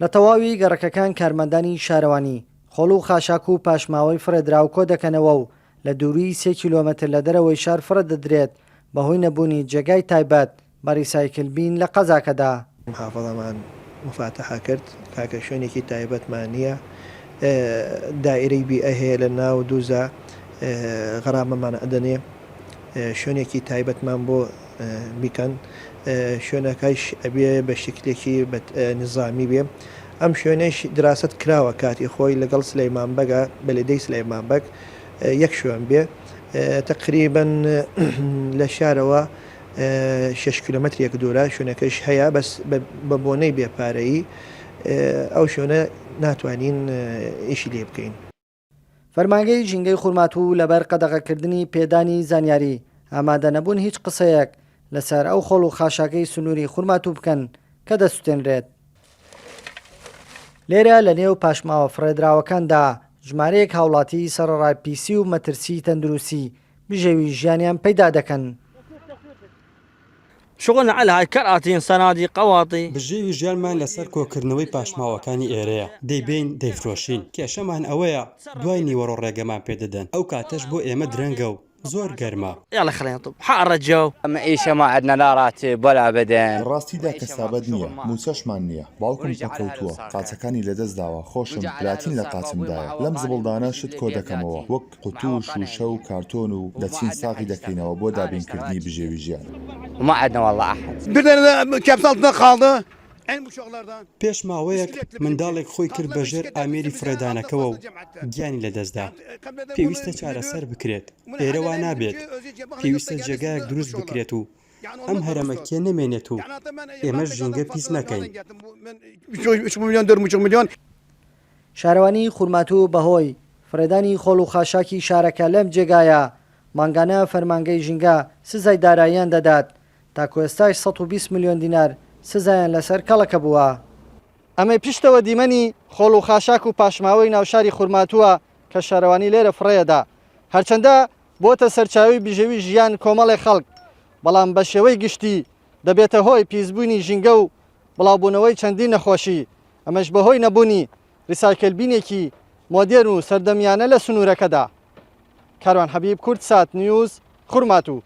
لە تەواوی گەڕەکەکان کارمەندانی شارەوانی خۆڵ و خاشاک و پاشماوەی فڕێدراو کۆدەکەنەوە و لە دووریی سێ کیلۆمەتر لە دەرەوەی شار فڕێدەدرێت بەهۆی نەبوونی جێگای تایبەت بە recycle bin لە قەزاکەدا. محافظەمان موفاتەحە کرد کاکە شوێنێکی تایبەتمان نییە دائیرەی بیئە هەیە لە ناو دووزا غەرامەمان ئەدەنێ شوێنێکی تایبەتمان بۆ بیکەن شوێنەکەش ئەبێ بە شکلێکی نظامی بێ ئەم شوێنەش دراست کراوە کاتی خۆی لەگەڵ سلەیمان بەگە بەلێدەی سلەیمان بەگ یەک شوێن بێ تقریبا لە شارەوە شەش کیلۆمەترێک دوورە، شوێنەکەش هەیە بەس بە بۆنەی بێ پارەیی ئەو شوێنە ناتوانین ئیشی لێ بکەین. فەرمانگەی ژینگەی خورماتوو لەبەر قەدەغەکردنی پێدانی زانیاری ئامادەنەبوون هیچ قسەیەک لەسەر ئەو خۆڵ و خاشاکەی سنووری خورماتوو بکەن کە دەسوتێنرێت. لێرە لەنێو پاشماوە فڕێدراوەکاندا ژمارەیەک هاوڵاتی سەڕەڕای پیسی و مەترسی تەندروستی بژێوی ژیانیان پەیدا دەکەن. شغلنا على هاي كراتين صناديق قواطي. بژێوی ژیانمان لەسەر کۆکردنەوەی پاشماوەکانی ئێرەیە، دەیبەین دەیفرۆشین، کێشەمان ئەوەیە دوای نیوەڕۆ ڕێگەمان پێدەدەن، ئەو کاتەش بۆ ئێمە درەنگە و زۆر گەرمە. يلا خلينا نطب حار الجو. معيشة ما عندنا لا راتب ولا بدن. لە ڕاستیدا کەسابەت نییە، مووچەشمان نییە، باوکم پەککەوتووە، قاچەکانی لەدەستداوە، خۆشم پلاتین لە قاچمدایە، لەم زبڵدانە شت کۆدەکەمەوە، وەک قوتوو و شووشە و کارتۆن و دەچین ساغی دەکەینەوە بۆ دابینکردنی بژێوی ژیان. پێش ماوەیەک منداڵێک خۆی کرد بە ژێر ئامێری فڕێدانەکەوە و گیانی لەدەستدا، پێویستە چارەسەر بکرێت، ئێرە وا نابێت، پێویستە جێگایەک دروست بکرێت و ئەم هەرەمەکییە نەمێنێت و ئێمەش ژینگە پیس نەکەین. شارەوانیی خورماتوو بەهۆی فڕێدانی خۆڵ و خاشاکی شارەکە لەم جێگایە، مانگانە فەرمانگەی ژینگە سزای داراییان دەدات، تاکو ئێستاش 120 ملیۆن دینار سزایان لەسەر کەڵەکە بووە. ئەمەی پشتەوە دیمەنی خۆڵ و خاشاک و پاشماوەی ناوشاری خورماتووە کە شارەوانی لێرە فڕێیەدا، هەرچەندە بۆتە سەرچاوەی بژێوی ژیان کۆمەڵێک خەڵک، بەڵام بەشێوەی گشتی دەبێتە هۆی پیسبوونی ژینگە و بڵاوبوونەوەی چەندین نەخۆشی، ئەمەش بەهۆی نەبوونی recycle bin ێکی مۆدێرن و سەردەمیانە لە سنوورەکەدا. کاروان حەبیب، کوردسات نیوز، خورماتوو.